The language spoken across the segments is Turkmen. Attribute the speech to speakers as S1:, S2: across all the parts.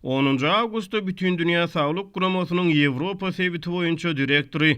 S1: Onunjy awgustda Bütindünýä Saglyk Guramasynyň Ýewropa sebiti boýunça direktory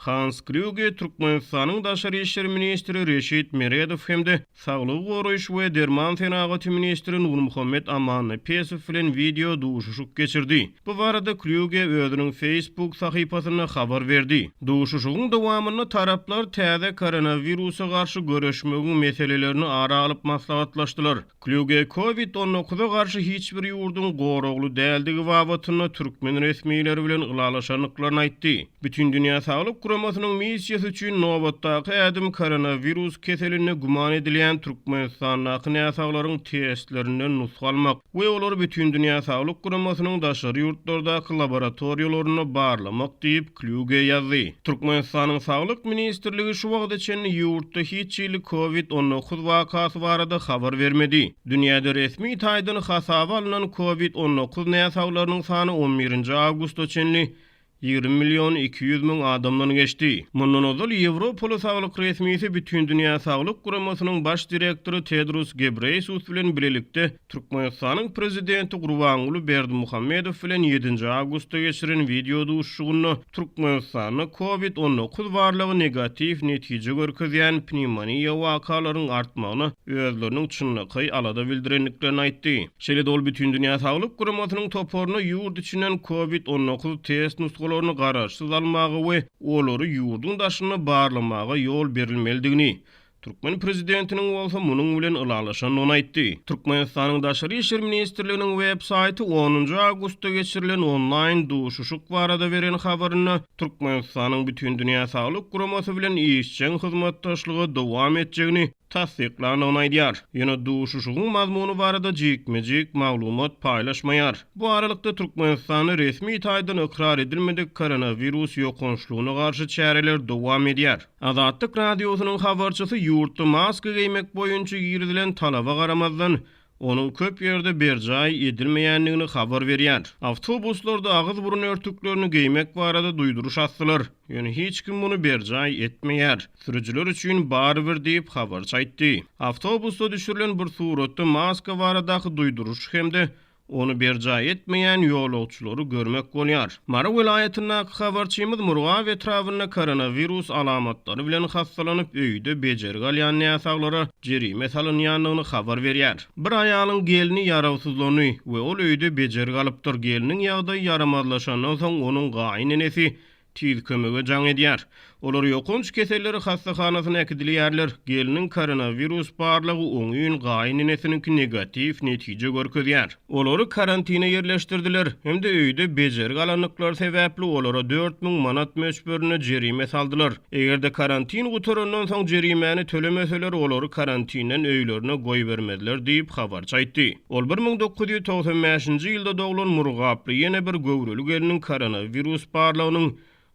S1: Hans Klýuge, Türkmenistanyň daşary işler ministri Reşit Meredow hem-de saglygy goraýyş we derman senagaty ministri Nurmuhammet Amannepesow bilen wideo duşuşyk geçirdi. Bu barada Klýuge özüniň Facebook sahypasynda habar berdi. Duşuşygyň dowamynda taraplar täze koronawirusa garşy göreşmegiň meselelerini ara alyp maslahatlaşdylar. Klýuge Covid on dokuza garşy hiç bir ýurduň goragly däldigi babatynda türkmen resmileri bilen ylalaşandyklaryny aýtdy. Bütindünýä Saglyk Guramasynyň missiýasy üçin nobatdaky ädim koronawirus keselinde güman edilýän Türkmenistandaky näsaglaryň testlerinden nusga almak we olary Bütindünýä Saglyk Guramasynyň daşary ýurtlardaky laboratoriýalarynda barlamak diýip, Klýuge ýazdy. Türkmenistanyň Saglyk ministrligi şu wagta çenli ýurtda hiç hili Covid 19 wakasy barada habar bermedi. Dünýäde resmi taýdan hasaba alnan Covid 19 näsaglarynyň sany on birinji awgusta çenli 20 million 200 müň adamdan geçdi. Mundan ozal ýewropaly saglyk resmisi Bütindünýä Saglyk Guramasynyň baş direktory Tedros Gebreýesus bilen bilelikde Türkmenistanyň Prezidenti Gurbanguly Berdimuhamedow bilen ýedinji awgustda geçiren wideo duşuşygynda Türkmenistanda Covid 19 barlagy negatiw netije görkezýän pnewmoniýa wakalaryň artmagyna özleriniň çynlakaý alada bildirendiklerini aýtdy. Şeýle-de ol Bütindünýä Saglyk Guramasynyň toparyna ýurt içinden Covid 19 test nusgalaryny garaşsyz almaga we olary ýurduň daşynda barlamaga ýol berilmelidigini, Türkmen prezidentiniň bolsa munuň bilen ylalaşandygyny aýtdy. Türkmenistanyň Daşary işler ministrliginiň web saýty onunjy awgustda geçirilen onlaýn duşuşyk barada beren habarynda Türkmenistanyň Bütindünýä Saglyk Guramasy bilen işjeň hyzmatdaşlyga dowam etjegini tassyklandygyny aýdýar. Ýöne duşuşygyň mazmuny barada jikme-jik maglumat paýlaşmaýar. Bu aralykda Türkmenistanda resmi taýdan ykrar edilmedik koronawirus ýokançlygyna garşy çäreler dowam edýär. Azatlyk Radiosynyň habarçysy ýurtda maska geýmek boýunça girizilen talaba garamazdan, onuň köp ýerde berjaý edilmeýändigini habar berýär. Awtobuslarda agyz-burun örtüklerini geýmek barada duýduryş asdylar, ýöne hiç kim muny berjaý etmeýär. Sürüjiler üçin barybir diýip, habarçy aýtdy. Awtobusda düşürilen bir suratda maska baradaky duýduryş hem-de Ony berjaý etmeýän ýolagçylary görmek bolýar. Mary welaýatyndaky habarçymyz Murgap etrabynda koronawirus alamatlary bilen hassalanyp, öýde bejergi alýan näsaglara jerime salynýandygyny habar berýär. Bir aýalyň gelni ýarawsyzlandy we ol öýde bejergi alypdyr. Gelniň ýagdaýy ýaramazlaşandan soň onuň gaýyn enesi Tiz kömege jaň edýär. Olar ýokanç keselleri hassahanasyna äkidilýärler. Gelniň koronawirus barlagy oňyn, gaýynenesiniňki negatiw netije görkezýär. Olary karantine ýerleşdirdiler hem-de öýde bejergi alandyklary sebäpli olara 4000 manat möçberinde jerime saldylar. Eger-de karantin gutarandan soň jerimäni tölemeseler, olary karantinden öýlerine goýbermezler diýip, habarçy aýtdy. Ol 1995-nji ýylda doglan murgaply ýene bir göwreli gelniň koronawirus barlagynyň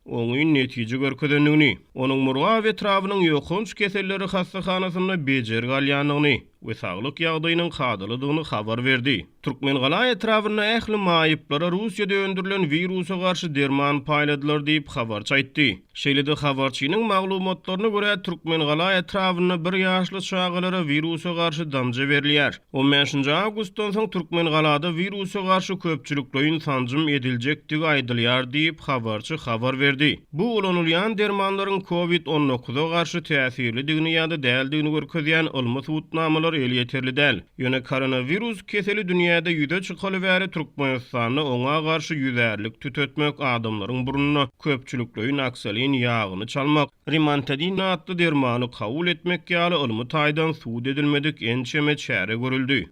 S1: oňyn netije görkezendigini, onuň Murgap etrabynyň ýokanç keselleri hassahanasynda bejergi alýandygyny we saglyk ýagdaýynyň kadalydygyny habar berdi. Türkmengala etrabynda ähli maýyplara Russiýada öndürilen wirusa garşy derman paýladylar diýip, habarçy aýtdy. Şeýle-de habarçynyň maglumatlaryna görä, Türkmengala etrabynda bir ýaşly çagalara wirusa garşy damja berilýär. On bäşinji awgustdan soň Türkmengalada wirusa garşy köpçülikleýin sanjym ediljekdigi aýdylýar diýip, habarçy habar berdi. Bu ulanylýan dermanlaryň Covid on dokuza garşy täsirlidigini ýa-da däldigini görkezýän ylmy subutnamalar elýeterli däl. Ýöne koronawirus keseli dünýäde ýüze çykaly bäri Türkmenistanda oňa garşy ýüzärlik tütetmek, adamlaryň burnuna köpçülikleýin oksolin ýagyny çalmak, rimantadin atly dermany kabul etmek ýaly ylmy taýdan subut edilmedik ençeme çäre görüldi.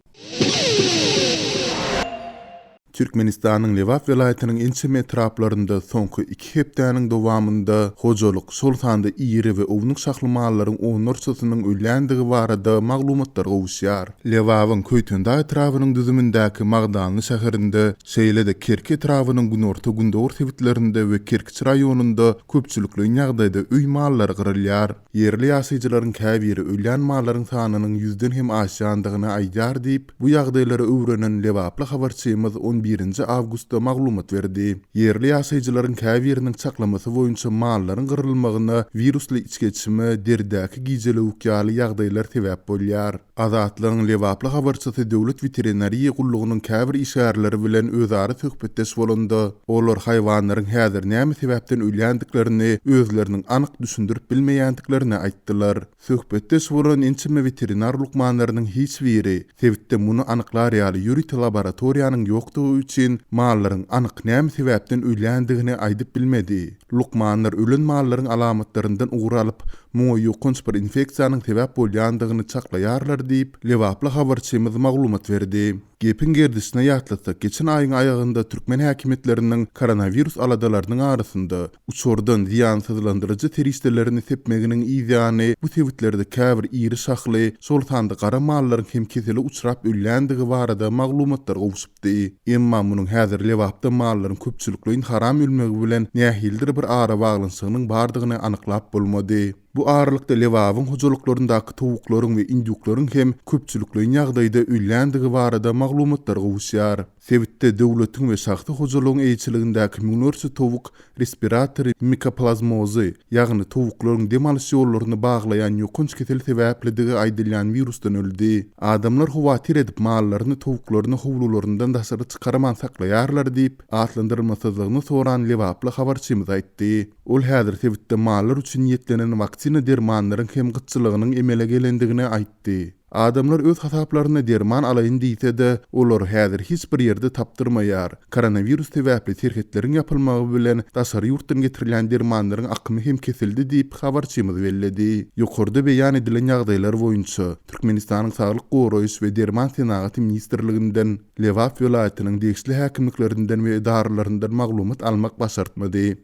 S2: Türkmenistanyň Lebap welaýatynyň ençeme etraplarynda soňky iki hepdäniň dowamynda hojalyk, şol sanda iri we ownuk şahly mallaryň onlarçasynyň ölýändigi barada maglumatlar gowuşýar. Lebabyň Köýtendag etrabynyň düzümindäki Magdanly şäherinde, şeýle-de Kerki etrabynyň günorta-gündogar sebitlerinde we Kerkiç raýonynda köpçülikleýin ýagdaýda öý mallary gyrylýar. Ýerli ýaşaýjylaryň käbiri ölýän mallaryň sanynyň ýüzden hem aşýandygyny aýdýar diýip, bu ýagdaýlary öwrenen lebaply habarçymyz on. birinji awgustda maglumat berdi. Ýerli ýaşaýjylaryň käbiriniň çaklamasy boýunça mallaryň gyrylmagyna wirusly içgeçme, deridäki gijelewük ýaly ýagdaýlar sebäp bolýar. Azatlygyň lebaply habarçysy Döwlet weterinariýa gullugynyň käbir işgärleri bilen özara söhbetdeş bolanda, olar haýwanlaryň häzir näme sebäpden ölýändiklerini özleriniň anyk düşündirip bilmeýändiklerini aýtdylar. Söhbetdeş bolan ençeme weterinar lukmanlarynyň hiç biri sebitde muny anyklar ýaly ýörite laboratoriýanyň ýokdugy üçin mallaryň anyk näme sebäpden ölýändigini aýdyp bilmedi. Lukmanlar ölen mallaryň alamatlaryndan ugur alyp, muňa ýokanç bir infeksiýanyň sebäp bolýandygyny çaklaýarlar diýip, lebaply habarçymyz maglumat berdi. Gepiň gerdişine ýatlatsak, geçen aýyň aýagynda türkmen häkimiýetleriniň koronawirus aladalarynyň arasynda uçardan zyýansyzlandyryjy serişdelerini sepmeginiň yzýany bu sebitlerde käbir iri şahly, şol sanda gara mallaryň hem kesele uçrap ölýändigi barada maglumatlar gowşupdy. Emma munuň häzir Lebapda mallaryň köpçülikleýin haram ölmegi bilen nähilidir bir arabaglanyşygynyň bardygyny anyklap bolmady. Bu aralykda Lebabyň hojalyklaryndaky towuklaryň we indýuklaryň hem köpçülikleýin ýagdaýda ölýändigi barada maglumatlar gowuşýar. Sebitde döwletiň we şahsy hojalygyň eýeçiligindäki müňlerçe towuk respiratory mikoplazmozy, ýagny towuklaryň dem alyş ýollaryny baglaýan ýokanç kesel sebäplidigi aýdylýan wirusdan öldi. Adamlar howatyr edip mallaryny, towuklaryny howlularyndan daşary çykarman saklaýarlar diýip, atlandyrylmasyzlygyny soran lebaply habarçymyz aýtdy. Ol häzir sebitde mallar üçin niýetlenen waksina dermanlaryň hem gytçylygynyň emele gelendigini aýtdy. Adamlar öz hasaplaryna derman alaýyn diýse-de, olary häzir hiç bir ýerde tapdyrmaýar. Koronawirus sebäpli serhetleriň ýapylmagy bilen daşary ýurtdan getirilýän dermanlaryň akymy hem kesildi diýip, habarçymyz belledi. Ýokarda beýan edilen ýagdaýlar boýunça Türkmenistanyň Saglyk goraýyş we derman senagaty ministrliginden, Lebap welaýatynyň degişli häkimliklerinden we edaralaryndan maglumat almak başartmady.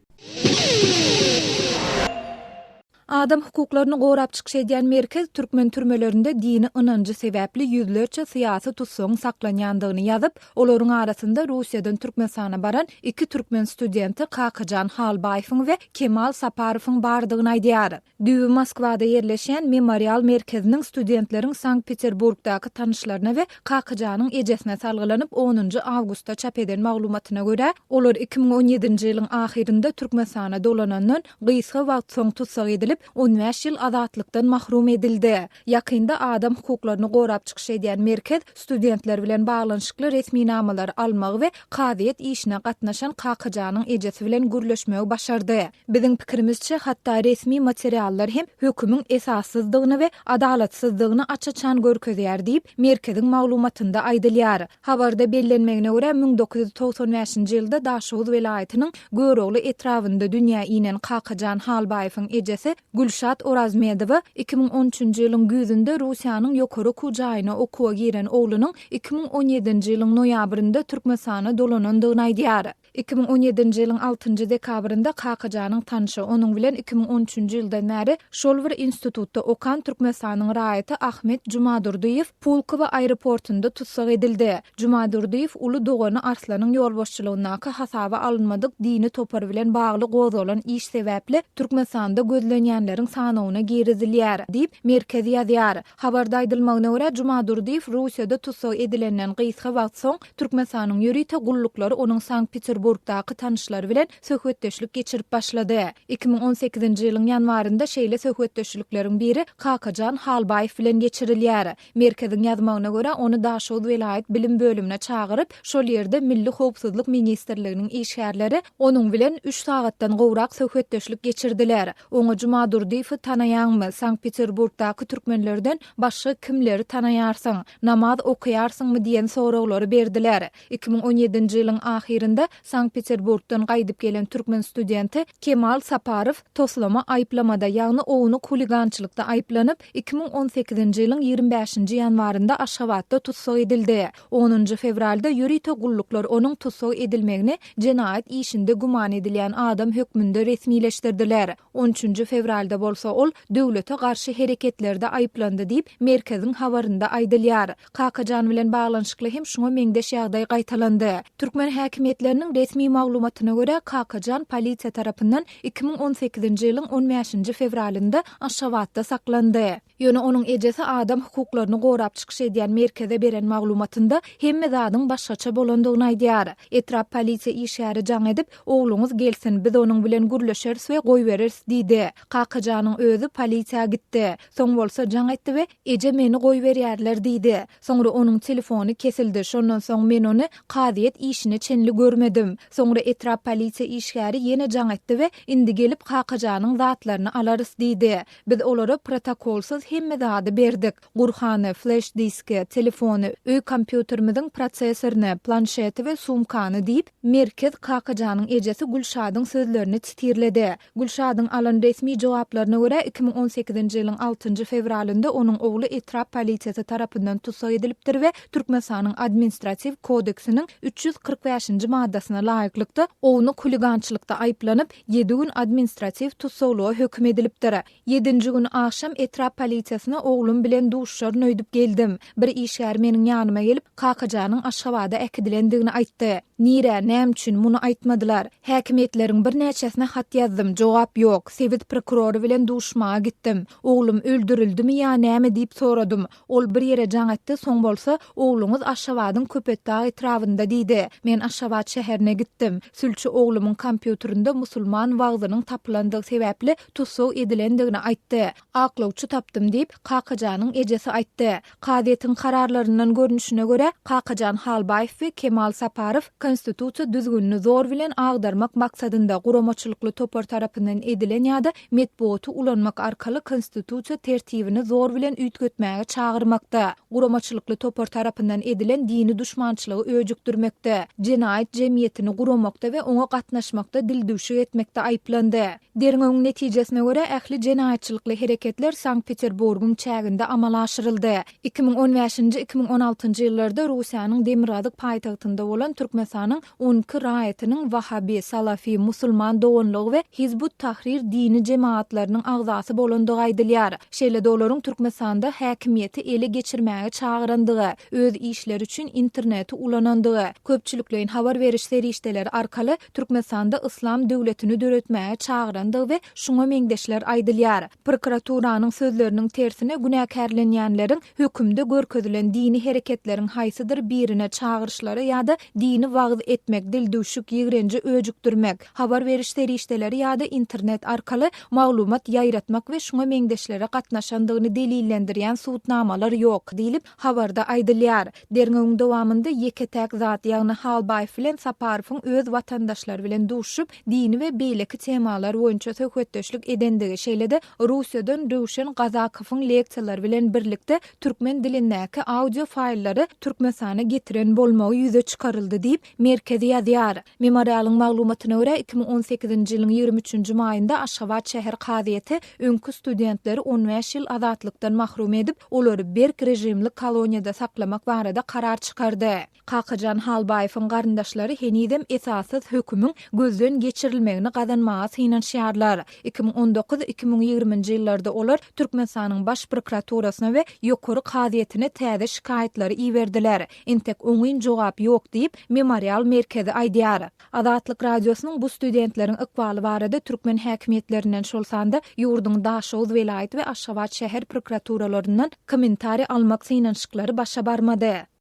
S3: Adam hukuklaryny gorap çykyş edýän merkez türkmen türmelerinde dini ynanjy sebäpli ýüzlerçe syýasy tussagyň saklanýandygyny ýazyp, olaryň arasynda Russiýadan Türkmenistana baran iki türkmen studenti Kakajan Halbaýewiň we Kemal Saparowyň bardygyny aýdýar. Düýbi Moskwada ýerleşýän Memorial merkeziniň studentleriň Sankt-Peterburgdaky tanyşlaryna we Kakajanyň ejesine salgylanyp onunjy awgustda çap eden maglumatyna görä, olar 2017-nji ýylyň ahyrynda Türkmenistana dolanandan gysga wagt soň tussag edilip, on bäş ýyl azatlykdan mahrum edildi. Ýakynda adam hukuklaryny gorap çykyş edýän merkez studentler bilen baglanyşykly resminamalary almagy we kazyýet işine gatnaşan Kakajanyň ejesi bilen gürleşmegi başardy. Biziň pikirimizçe, hatda resmi materiallar hem hökümiň esassyzdygyny we adalatsyzdygyny aç-açan görkezýär diýip, merkeziň maglumatynda aýdylýar. Habarda bellenmegine görä, 1995-nji ýylda Daşoguz welaýatynyň Görogly etrabynda dünýä inen Kakajan Halbaýewiň ejesi Gülşat Orazmedowa 2013-nji ýylyň güýzünde Russiýanyň ýokary okuw jaýyna okuwa giren oglunyň 2017-nji ýylyň noýabrynda Türkmenistana dolanandygyny aýdýar. 2017-nji ýylyň altynjy dekabrynda Kakajanyň tanşy, onuň bilen 2013-nji ýyldan bäri şol bir institutda okan Türkmenistanyň raýaty Ahmet Jumadurdyýew Pulkowo aeroportunda tussag edildi. Jumadurdyýew uly dogany Arslanyň ýolbaşçylygyndaky hasaba alynmadyk dini topar bilen bagly gozgalan iş sebäpli Türkmenistanda gözlenýänleriň sanawyna girizilýär, diýip, Merkez ýazýar. Habarda aýdylmagyna görä, Jumadurdyýew Russiýada tussag edilenden gysga wagt soň, Türkmenistanyň ýörite gulluklary onuň Sankt-Peterburgdaky tanyşlary bilen söhbetdeşlik geçirip başlady. 2018-nji ýylyň ýanwarynda şeýle söhbetdeşlikleriň biri Kakajan Halbaýew bilen geçirilýär. Merkeziň ýazmagyna görä, ony Daşoguz welaýat bilim bölümine çagyryp, şol ýerde Milli howpsuzlyk ministrliginiň işgärleri onuň bilen üç sagatdan gowrak söhbetdeşlik geçirdiler. Oňa Jumadurdyýewi tanaýaňmy, Sankt-Peterburgdaky türkmenlerden başga kimleri tanaýarsyň, namaz okaýarsyňmy diýen soraglary berdiler. 2017-nji ýylyň ahyrynda Sankt-Peterburgdan gaýdyp gelen türkmen studenti Kemal Saparow toslama aýyplamada, ýagny ownuk huligançylykda aýyplanyp, 2018-nji ýylyň 25-nji ýanwarynda Aşgabatda tussag edildi. Onunjy fewralda ýörite gulluklar onuň tussag edilmegini jenaýat işinde güman edilýän adam hökmünde resmileşdirdiler. On üçünji fewralda bolsa ol döwlete garşy hereketlerde aýyplandy diýip, merkeziň habarynda aýdylýar. Kakajan bilen baglanyşykly hem şuňa meňzeş ýagdaý gaýtalandy. Türkmen häkimiýetleriniň. resmi maglumatyna görä, Kakajan polisiýa tarapyndan 2018-nji ýylyň on bäşinji fewralynda Aşgabatda saklandy. Ýöne onuň ejesi adam hukuklaryny gorap çykyş edýän merkeze beren maglumatynda hemme zadyň başgaça bolandygyny aýdýar. Etrap polisiýa işgäri jaň edip, Ogluňyz gelsin, biz onuň bilen gürleşeris we goýbereris diýdi. Kakajanyň özi polisiýa gitdi. Soň bolsa jaň etdi we, Eje meni goýberýärler diýdi. Soňra onuň telefony kesildi, şondan soň men ony kazyýet işine çenli görmedim. Soňra etrap polisiýa işgäri ýene jaň etdi we, Indi gelip Kakajanyň zatlaryny alarys diýdi. Biz olara protokolsyz hemme zady berdik, Gurhany, fleş diski, telefony, öý kompýuterimiziň prosessoryny, planşeti we sumkany diýip, Merkez Kakajanyň ejesi Gülşadyň sözlerini titirledi. Gülşadyň alan resmi jogaplaryna görä, 2018-nji ýylyň altynjy fewralynda onuň ogly etrap polisiýasy tarapyndan tussag edilipdir we Türkmenistanyň Administratiw kodeksiniň 345-nji maddasyna laýyklykda, ownuk huligançylykda aýyplanyp, ýedi gün administratiw tussaglyga höküm edilipdir. Ýedinji gün agşam etrap polisiýasyna oglum bilen duşuşaryn öýdüp geldim. Bir işgär meniň ýanyma gelip, Kakajanyň Aşgabada äkidilendigini aýtdy. Nirä, näme üçin, muny aýtmadylar. Häkimiýetleriň birnäçesine hat ýazdym, jogap ýok. Sebit prokurory bilen duşuşmaga gitdim. Oglum öldürildimi ýa näme diýip soradym. Ol bir ýere jaň etdi, soň bolsa, Ogluňyz Aşgabadyň Köpetdag etrabynda diýdi. Men Aşgabat şäherine gitdim. Sülçi oglumyň kompýuterinde musulman wagzynyň tapylandygy sebäpli tussag edilendigini aýtdy. Aklawçy tapdym diýip, Kakajanyň ejesi aýtdy. Kazyýetiň kararlaryndan görnüşine görä, Kakajan Halbaýew we Kemal Saparow konstitusiýa düzgünini zor bilen agdarmak maksadynda guramaçylykly topar tarapyndan edilen ýa-da metbugaty ulanmak arkaly konstitusiýa tertibini zor bilen üýtgetmäge çagyrmakda, guramaçylykly topar tarapyndan edilen dini duşmançylygy öjükdirmekde, jenaýat jemgyýetini guramakda we oňa gatnaşmakda dildüwşük etmekde aýyplandy. Derňewiň netijesine görä, ähli jenaýatçylykly hereketler Sankt-Peterburgyň çäginde amala aşyryldy. 2015-nji, 2016-njy ýyllarda Russiýanyň demirgazyk paýtagtynda bolan Türkmenistanyň 12 raýatynyň Wahabi, Salafi, Musulman doganlygy we Hizb-ut-Tahrir dini jemagatlarynyň agzasy bolandygy aýdylýar. Şeýle-de olaryň Türkmenistanda häkimiýeti ele geçirmäge çagyrandygy, öz işleri üçin interneti ulanandygy, köpçülikleýin habar beriş serişdeleri arkaly Türkmenistanda yslam döwletini döretmäge çagyrandygy we şuňa meňzeşler aýdylýar. Prokuraturanyň sözleriniň tersine günäkärlenýänleriň hökümde görkezilen dini hereketleriň haýsydyr birine çagyryşlara ýa-da dini wagyz etmek, dildüwşük, ýigrenji öjükdirmek, habar beriş serişdeleri ýa-da internet arkaly maglumat ýaýratmak we şuňa meňzeşlere gatnaşandygyny delillendirýän subutnamalar ýok, diýlip, habarda aýdylýar. Derňewiň dowamynda ýeke-täk zat, ýagny Halbaýew bilen Saparowyň öz watandaşlary bilen duşuşyp, dini we beýleki temalar boýunça söhbetdeşlik edendigi, şeýle-de Russiýadan Röwşen Gazakowyň leksiýalary bilen birlikde türkmen dilindäki audio faýllary Türkmenistana getiren bolmagy ýüze çykaryldy diýip, Merkez ýazýar. Memorialyň maglumatyna görä, 2018-nji ýylyň 23-nji maýynda Aşgabat şäher kazyýeti öňki studentleri 15 ýyl azatlykdan mahrum edip, olary berk režimli koloniýada saklamak barada karar çykardy. Kakajan Halbaýewiň garyndaşlary henizem esassyz hökümiň gözden geçirilmegini gazanmaga synanyşýarlar. 2019, 2020-nji ýyllarda olar Türkmenistanyň Baş prokuraturasyna we Ýokary kazyýetine täze şikaýatlary iberdiler. Entek oňyn jogap ýok diýip, Memorial merkezi aýdýar. Azatlyk Radiosynyň bu studentleriň ykbaly barada türkmen häkimiýetlerinden, şol sanda ýurduň Daşoguz welaýat we Aşgabat şäher prokuraturalaryndan kommentariý almak synanyşyklary başa barmady.